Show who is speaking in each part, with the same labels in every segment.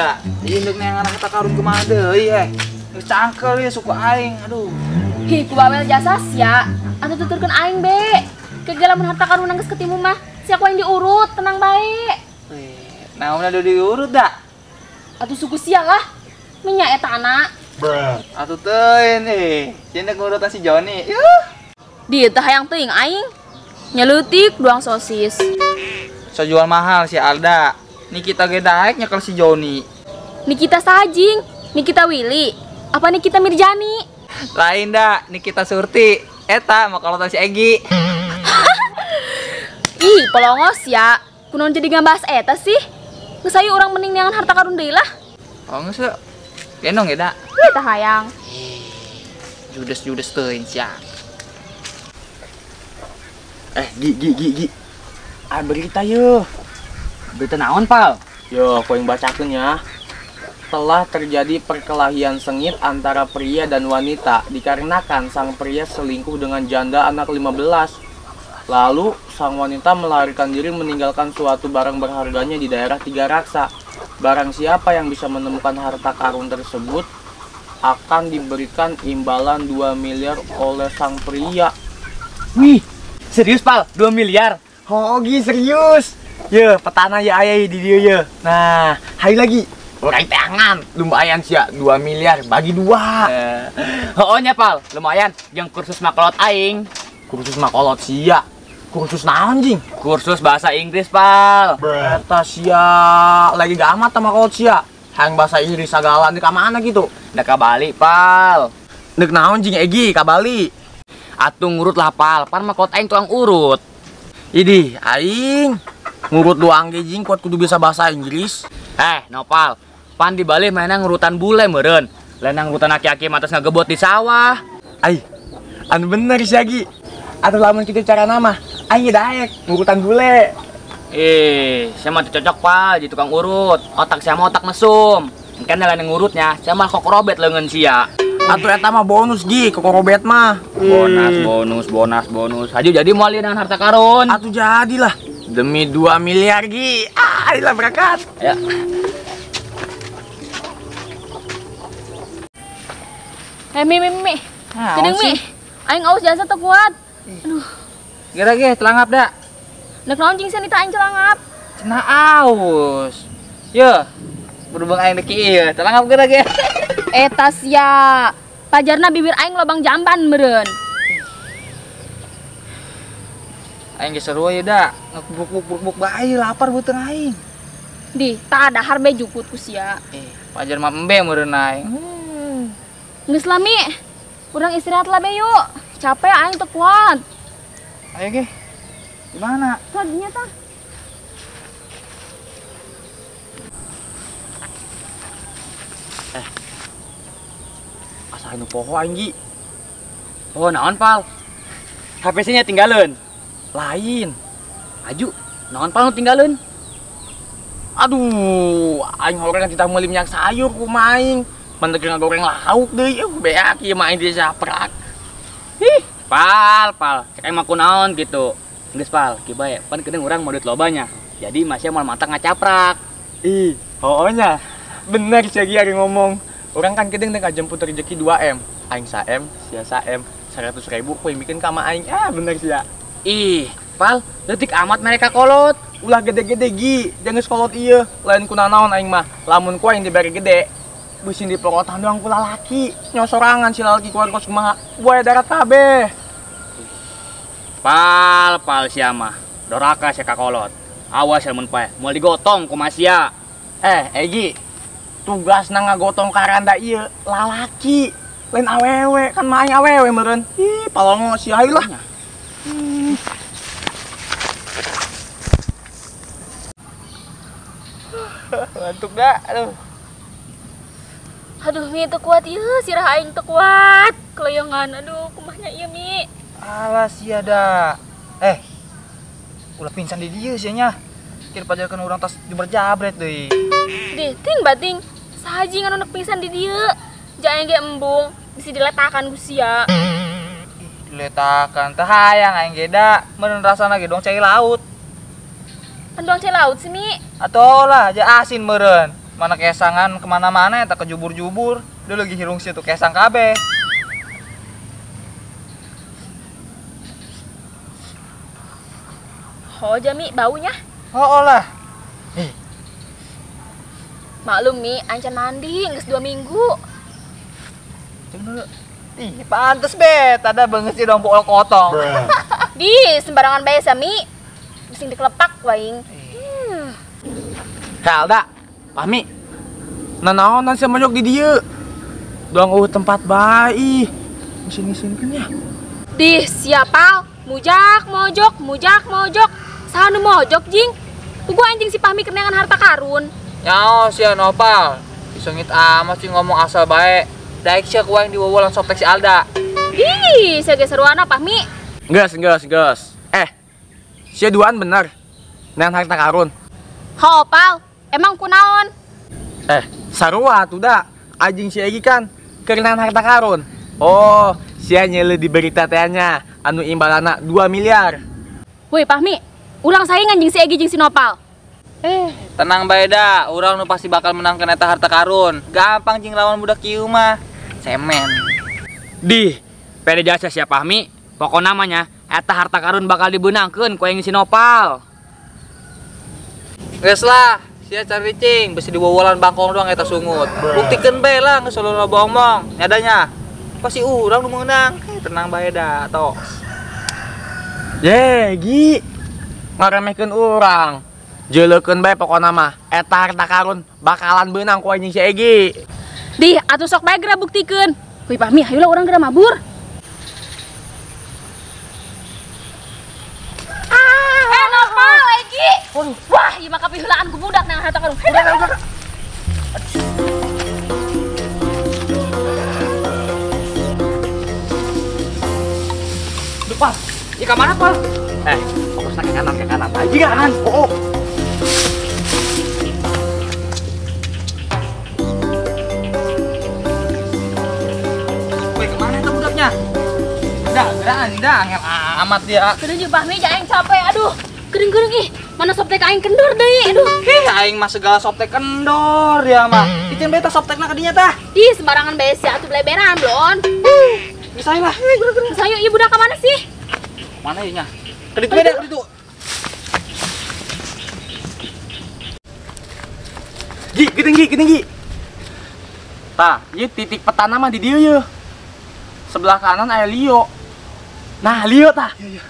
Speaker 1: Dah, induk neangan harta karun kumaha deui heh. Geus cangkel ieu suku aing, aduh.
Speaker 2: Hi, ku bawel jasa sia. Atuh tuturkeun aing be. Ke lamun harta karun geus ketimu mah, sia ku aing diurut, tenang bae.
Speaker 1: Naon anu diurut da?
Speaker 2: Atuh suku sia lah. Minyak eta anak.
Speaker 1: Atuh teuing eh, sia ngurutan si Joni. Yuh.
Speaker 2: Di teh hayang teuing aing. Nyeleutik doang sosis.
Speaker 1: So jual mahal si Alda. Nikita ge daek nyekel si Joni.
Speaker 2: Nikita Sajing, Nikita Willy, apa Nikita Mirjani?
Speaker 1: Lain da, Nikita Surti. Eta makalotan si Egi.
Speaker 2: Ih, polongos ya. Kunaon jadi ngabahas eta sih? Geus hayu urang mending neangan harta karun deui lah.
Speaker 1: Oh geus yuk. Gendong ge da.
Speaker 2: Ieu tah hayang.
Speaker 1: Judes-judes teuing sia.
Speaker 3: Gi. Ah, berita yeuh.
Speaker 4: Berita naon, Pal?
Speaker 3: Yo, aku yang bacakeun ya. Telah terjadi perkelahian sengit antara pria dan wanita dikarenakan sang pria selingkuh dengan janda anak 15. Lalu, sang wanita melarikan diri meninggalkan suatu barang berharganya di daerah Tiga Raksa. Barang siapa yang bisa menemukan harta karun tersebut akan diberikan imbalan 2 miliar oleh sang pria.
Speaker 4: Wih, serius, Pal? 2 miliar?
Speaker 3: Oh, Gi, serius. Ye, petana ya aya di dieu ye. Nah, hayu lagi. Urang teangan, lumayan sia 2 miliar bagi 2.
Speaker 4: Heueuh nya, Pal, lumayan jeung kursus makolot aing.
Speaker 3: Kursus makolot sia. Kursus naon jing?
Speaker 4: Kursus bahasa Inggris, Pal.
Speaker 3: Eta sia lagi gak amat makolot sia. Hayang bahasa Inggris sagala di ka mana gitu?
Speaker 4: Da ka Bali, Pal.
Speaker 3: Nek naon jing Egi ka Bali?
Speaker 4: Atuh ngurut lah, Pal. Pan makolot aing tukang urut.
Speaker 3: Idih, aing ngurut doang ge jing kuat kudu bisa bahasa Inggris.
Speaker 4: Nopal. Pan di Bali mainan ngurutan bule meureun. Lain ngurutan aki-aki matas ngagebot di sawah.
Speaker 3: Ai, anu bener sih Agi. Atuh lamun kitu cara nama, aing daek ngurutan bule.
Speaker 4: Saya mah cocok, Pal, jadi tukang urut. Otak saya mah otak mesum. Kan lain ngurutnya, saya mah kokorobet leungeun sia.
Speaker 3: Atuh eta mah bonus Gi, kokorobet mah.
Speaker 4: Bonus, bonus, bonus. Haju jadi moal dengan harta karun.
Speaker 3: Atuh jadilah. Demi 2 miliar Gi. Ah, ayolah berangkat.
Speaker 4: Ya.
Speaker 2: Mi. Geuning Mi. Aing aus jasa teu kuat. Aduh.
Speaker 1: Geura ge telangap da.
Speaker 2: Nek naon jeung sia nita aing celangap?
Speaker 1: Cenah aus. Yeuh. Berhubung aing deki ieu, telangap geura ge.
Speaker 2: Eta sia. Pajarna bibir aing lobang jamban meureun.
Speaker 1: Aing ge seru ieu da, ngebuk-buk bae lapar beuteung aing.
Speaker 2: Di, tak dahar be jukut ku sia.
Speaker 1: Pajar mah embe meureun aing.
Speaker 2: Geus lah Mi. Urang istirahat lah be yuk. Capek aing teu kuat.
Speaker 1: Ayo ge. Gimana?
Speaker 2: Tadinya tah.
Speaker 3: Asa anu poho aing Gi.
Speaker 4: Oh, naon, Pal? HP-nya tinggalin.
Speaker 3: Lain.
Speaker 4: Aju, naon Pal nu tinggalin?
Speaker 3: Aduh, aing horeang kita meuli minyak sayur kumaha aing. Mendek ngagoreng lauk deui, beak ieu mah aing disaprak.
Speaker 4: Ih, Pal, Pal, cek aing mah kunaon gitu. Geus Pal, kieu bae, pan kedeung urang modut lobanya. Jadi masih moal matak ngacaprak.
Speaker 3: Ih, hooh nya. Bener sia Gi ari ngomong. Urang kan kedeung teh ngajemput rezeki 2M. Aing 1M, sia 1M, 100.000 ku mikeun ka ma aing. Ah, bener sia.
Speaker 4: Ih, Pal, leutik amat mereka kolot.
Speaker 3: Ulah gede-gede Gi, jangan kolot ieu. Lain kunanaon aing mah. Lamun ku aing dibere gede, beusin diporotan doang ku lalaki. Nyosorangan si lalaki keluar kos kumaha. Buaya darat kabeh.
Speaker 4: Pal, pal sia mah. Doraka sia ka kolot. Awas lamun paeh, moal digotong ku sia.
Speaker 3: Egi, tugasna ngagotong karanda ieu lalaki. Lain awewe, kan mah aing awewe meureun. Ih, palongo sia hayu lah.
Speaker 1: Ngantuk dah, aduh.
Speaker 2: Aduh, Mi teu kuat ieu, sirah aing teu kuat. Keleyongan, aduh, kumahnya ieu, Mi.
Speaker 1: Alah sia da. Ulah pingsan di dieu sia nya. Kira pajarkeun urang tas jeber-jabret deui.
Speaker 2: Dih, ting bating. Saha jing anu pingsan di dieu. Ja aing ge embung, bisi diletakan ku sia.
Speaker 1: Diletakan teh hayang aing ge da. Meureun rasana ge dong cai laut.
Speaker 2: Kan doang cai laut sih, Mi.
Speaker 1: Atuh lah, aja asin meureun. Mana kesangan kemana-mana eta kejubur-jubur. Dia lagi hirung situ kesang kabeh.
Speaker 2: Oh Jami, baunya?
Speaker 1: Oh lah.
Speaker 2: Maklum Mi, ancan mandi geus 2 minggu.
Speaker 1: Cek dulu. Ih, pantes be, tada banget sih dong bolok otong.
Speaker 2: Di sembarangan bae Sami. Bising dikelepak waing.
Speaker 3: Hei Alda, Pahmi. Nanaonan sia mojok di dieu. Doang eueuh tempat bae. Ngisin-ngisinkeun nya.
Speaker 2: Dih, siapa? Mujak mojok, mujak mojok. Saha nu mojok jing? Pugu anjing si Pahmi kenangan harta karun.
Speaker 1: Nyaho sia Nopal. Disengit amat sih ngomong asal bae. Daek sia ku aing diwowolan softtek si Alda.
Speaker 2: Ih, sia ge seruana Pahmi.
Speaker 3: Geus, geus, geus. Sia duaan bener. Neangan harta karun.
Speaker 2: Ho, Pal. Emang kunaon?
Speaker 3: Sarua atuh da. Anjing si Egi kan keur neangan harta karun. Oh, sia nyeuleuh di berita teh nya anu imbalana 2 miliar.
Speaker 2: Woi, Pahmi, urang saing anjing si Egi jeung si Nopal.
Speaker 1: Tenang bae da, urang nu pasti bakal menangkeun eta harta karun. Gampang jeung lawan budak kieu mah. Cemen.
Speaker 4: Dih, pede jasa sia Pahmi. Pokona mah nya eta harta karun bakal dibeunangkeun ku aing si Nopal.
Speaker 1: Geus lah, sia cari cing, besi diwowolan bangkong doang eta sungut. Buktikeun bae lah geus loba omong. Nyadanya pasti urang nu meunang. Tenang bae da, tos.
Speaker 3: Ye, Gi. Ngaremehkeun urang. Jeulekeun bae pokona mah eta harta karun bakalan beunang ku anjing si Egi.
Speaker 2: Dih, atuh sok bae geura buktikeun. Kuy Pahmi, hayu lah urang geura mabur. Nopal, Egi. Wah, ieu mah kapiheulaan ku budak nang harta karun.
Speaker 3: Udah.
Speaker 4: Duh, Pal. Ieu ka mana, Pal?
Speaker 3: Fokusna ke kanan, ke kanan. Aja ke kanan. Oh.
Speaker 1: Woi, kemana itu budaknya? Dah, gerak, dah, angel amat dia.
Speaker 2: Kedeung jeung Pahmi aing capek, aduh. Kedeung-kedeung ih, mana softtek aing kendor deui, aduh.
Speaker 1: Hih, aing mah segala softtek kendor ya mah. Iceun bae tah softtekna ka dinya tah.
Speaker 2: Ih, sembarangan bae sia atuh beleberan, blon.
Speaker 1: Geus ayo lah.
Speaker 2: Geus ayo ieu budak ka mana sih?
Speaker 1: Mana ieu nya? Ka ditu bae da, ka ditu.
Speaker 3: Gi, geuning Gi, geuning Gi. Tah, ieu titik petana mah di dieu yeuh. Sebelah kanan aya Lio. Nah, Lio tah.
Speaker 1: Iya, iya.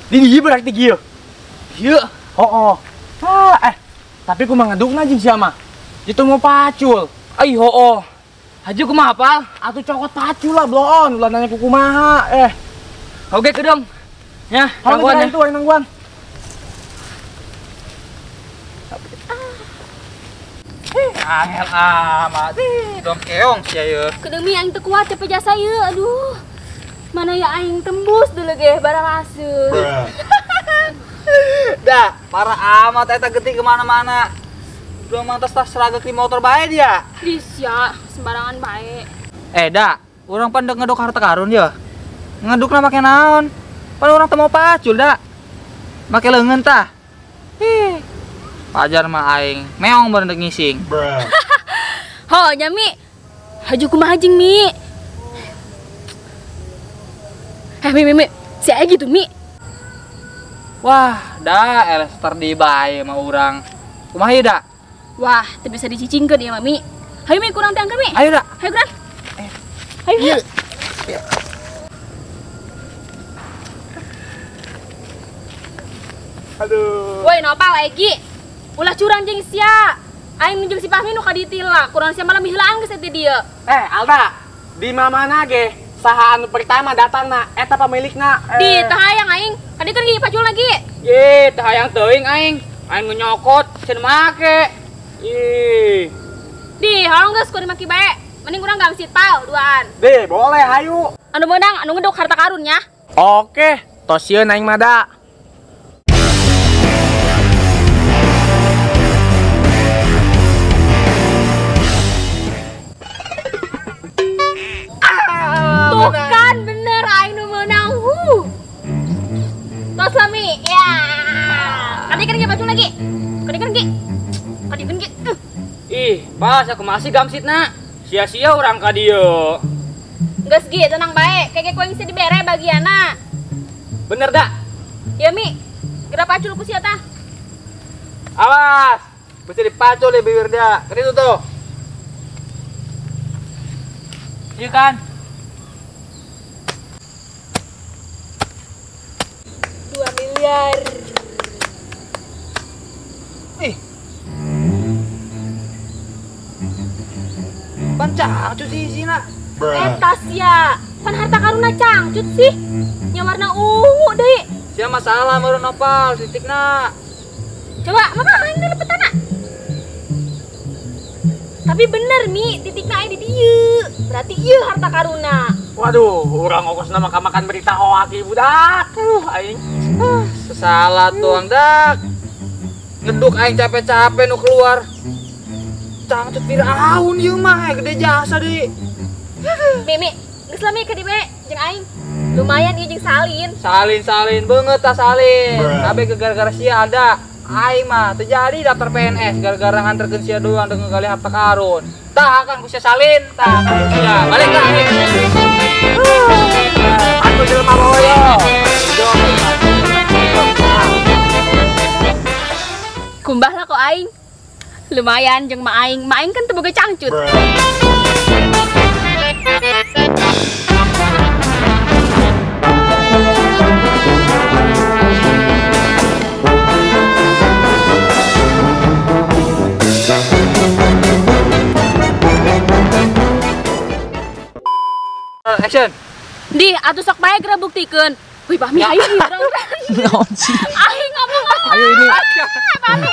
Speaker 3: Di dieu berarti Gi.
Speaker 1: Ieu.
Speaker 3: Oh. Tapi kumaha ngedukna jeung sia mah? Itu mau pacul.
Speaker 4: Ai hooh. Haju kumaha, Pal?
Speaker 3: Atuh cokot pacul lah bloon, ulah nanya ku kumaha.
Speaker 4: Oke, kedeung. Nya,
Speaker 3: nangguan itu nangguan.
Speaker 1: Angel amat. Dong keong sia ieu.
Speaker 2: Kedeung mi aing teu kuat capek jasa ieu, aduh. Mana ya aing tembus dulu ge barang asuh.
Speaker 1: Dah, parah amat eta getih kemana-mana. Dua mantas tas seragak di motor bae dia.
Speaker 2: Di sia, sembarangan bae.
Speaker 1: Da, urang pan dek ngeduk harta karun ya. Ngedukna make naon? Pan urang teu mau pacul da. Make leungeun tah. Ih. Pajar mah aing, meong bareng dek ngising.
Speaker 2: Ho, nya Mi. Haju kumaha jeung Mi? Mi, si Egi tuh Mi.
Speaker 1: Wah, dah elester di bae mah urang. Kumaha ieu da?
Speaker 2: Wah, teu bisa dicicingkeun ieu mah Mi. Hayu Mi kurang teangkeun Mi.
Speaker 1: Ayo da.
Speaker 2: Hayu kurang. Hayu.
Speaker 1: Iya.
Speaker 3: Aduh.
Speaker 2: Woi, Nopal Egi. Ulah curang jeung sia. Aing nunjuk si Pahmi nu kaditila, kurang sia malah miheulaan geus eta dieu.
Speaker 3: Alda, di mana ge saha anu pertama datangna eta pemilikna.
Speaker 2: Di teu hayang aing. Kaditu ge pacul lagi.
Speaker 4: Ye, teu hayang teuing aing. Aing nu nyokot cenah make. Ih.
Speaker 2: Di, halang geus kudu maki bae. Mending urang gamsit pal duaan.
Speaker 3: Deh, boleh hayu.
Speaker 2: Anu meunang anu ngeduk harta karun nya.
Speaker 3: Oke, tos sieun aing mah da.
Speaker 2: Tuh kan bener aing nu meunang. Tos lami. Ya. Kadi kan ge baju lagi. Kadi kan ge.
Speaker 4: Pas aku masih gamsitna. Sia-sia urang ka dieu.
Speaker 2: Geus Gi, tenang bae. Keke ku aing bisa dibere bagianna.
Speaker 4: Bener dak?
Speaker 2: Ya Mi, geura pacul ku sia tah.
Speaker 1: Awas, bisa dipacul di bibir dia. Kan itu tuh. Iya kan?
Speaker 2: 2 miliar.
Speaker 1: Ih. Pan cangcut sih isina.
Speaker 2: Eta sia, pan harta karuna cangcut sih. Nya warna ungu deui.
Speaker 1: Sia masalah meureun nopal titikna.
Speaker 2: Coba, maka aing dulu petana. Tapi bener Mi, titikna aya di dieu. Berarti ieu harta karuna.
Speaker 4: Waduh, urang ongkosna makan berita hoak ieu budak. Aduh aing.
Speaker 1: Sesalah tuang dak. Ngeduk aing capek-capek nu keluar. Cangcut Firaun ieu mah gede jasa deui.
Speaker 2: Mi, geus lah Mi ka dieu jeung aing. Lumayan ieu jeung salin.
Speaker 1: Salin-salin beungeut tah salin. Kabeh gara-gara sia ada. Aing mah teu jadi daftar PNS gara-gara nganterkeun sia doang dengan gali harta karun. Tah akan ku sia salin, tah akan sia. Balik lah aing. Aku jelema boyo.
Speaker 2: Kumbah lah kok aing. Lumayan jeung ma aing. Ma aing kan teu boga cangcut.
Speaker 1: Action.
Speaker 2: Di atuh sok bae geura buktikeun. Wih, Pami ayo urang.
Speaker 3: Naon sih?
Speaker 2: Aing ngomong.
Speaker 3: Ayo ini.
Speaker 2: Pami.